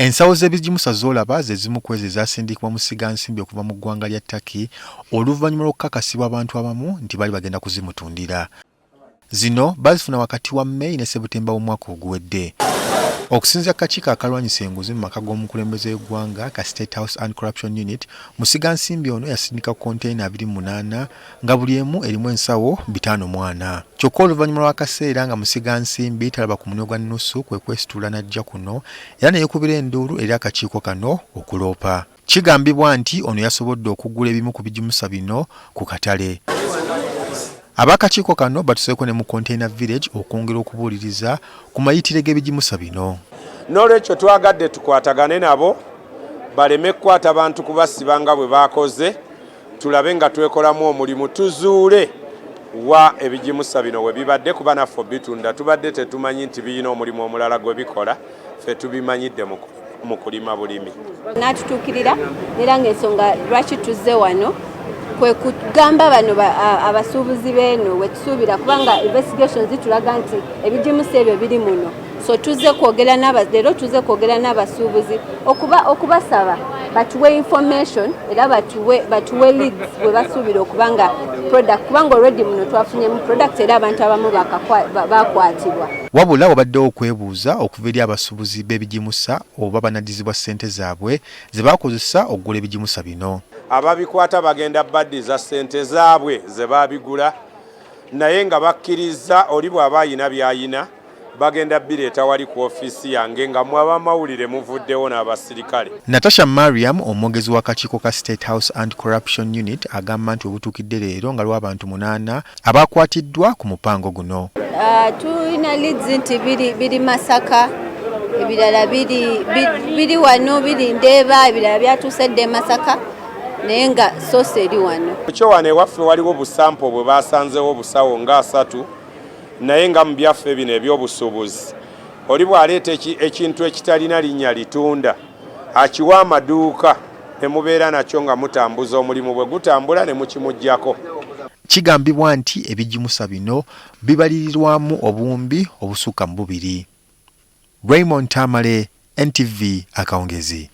Ensawo z'ebigimusa z'olaba ze zimu ku ezo ezasindikibwa musigansimbi okuva mu ggwanga lya Turkey oluvannyuma lw'okukakasibwa abantu abamu nti baali bagenda kuzimutundira. Zino bazifuna wakati wa May ne Sebutemba w'omwaka oguwedde. Okusinziira ku kakiiko akalwanyisa enguzi mu maka g'omukulembeze w'eggwanga ka State House Anti-Corruption Unit, musigansimbi ono yasindika konteyina 28 nga buli emu erimu ensawo 54. Kyokka oluvannyuma lw'akaseera nga musigansimbi talaba ku munwe gwa nnusu kwe kwesitula n'ajja kuno era ne yeekubira enduulu eri akakiiko kano okuloopa. Kigambibwa nti ono yasobodde okugula ebimu ku bigimusa bino ku katale. Ab'akakiiko kano batuseeko ne mu Container Village okwongera okubuuliriza ku mayitire g'ebigimusa bino. Noolwekyo twagadde tukwatagane nabo baleme kukwata bantu kubasiba nga bwe baakoze, tulabe nga twekolamu omulimu tuzuule wa ebigimusa bino we bibadde, kuba naffe obitunda tubadde tetumanyi nti birina omulimu omulala gwe bikola, ffe tubimanyidde mu kulima bulimi. N'atutuukirira era ng'ensonga lwaki tuzze wano kwe kugamba bano abasuubuzi b'eno wetusuubira, kubanga investigation zitulaga nti ebigimusa ebyo biri muno. So tuzze kwogera leero tuzze kwogera n'abasuubuzi okubasaba batuwe information era batuwe leads bwe basuubira okuba nga product, kubanga already muno twafunyemu product era abantu abamu bakwatibwa. Wabula wabaddewo okwebuuza okuva eri abasuubuzi b'ebigimusa oba banaddizibwa ssente zaabwe ze bakozesa okugula ebigimusa bino. Ababikwata bagenda baddiza ssente zaabwe ze baabigula, naye nga bakkiriza oli bw'aba ayina by'ayina bagenda bireeta wali ku ofiisi yange nga mwe ab'amawulire muvuddewo n'abasirikale. Natasha Mariam, omwogezi w'akakiiko ka State House Anti-Corruption Unit agamba nti webutuukidde leero nga lw'abantu 8 abakwatiddwa ku mupango guno. Tulina leads nti biri Masaka, ebirala biri wano, biri Ndeeba, ebirala byatuuse dda e Masaka, naye nga source eri wano. Kyo wano ewaffe waliwo busampo bwe basanzewo obusawo nga 3, naye nga mu byaffe bino ebyobusuubuzi oli bw'aleeta ekintu ekitalina linnya litunda akiwa amaduuka ne mubeera nakyo nga mutambuza omulimu, bwe gutambula ne mukimuggyako. Kigambibwa nti ebigimusa bino bibalirirwamu obuwumbi obusukka mu 2. Raymond Tamale, NTV akawungezi.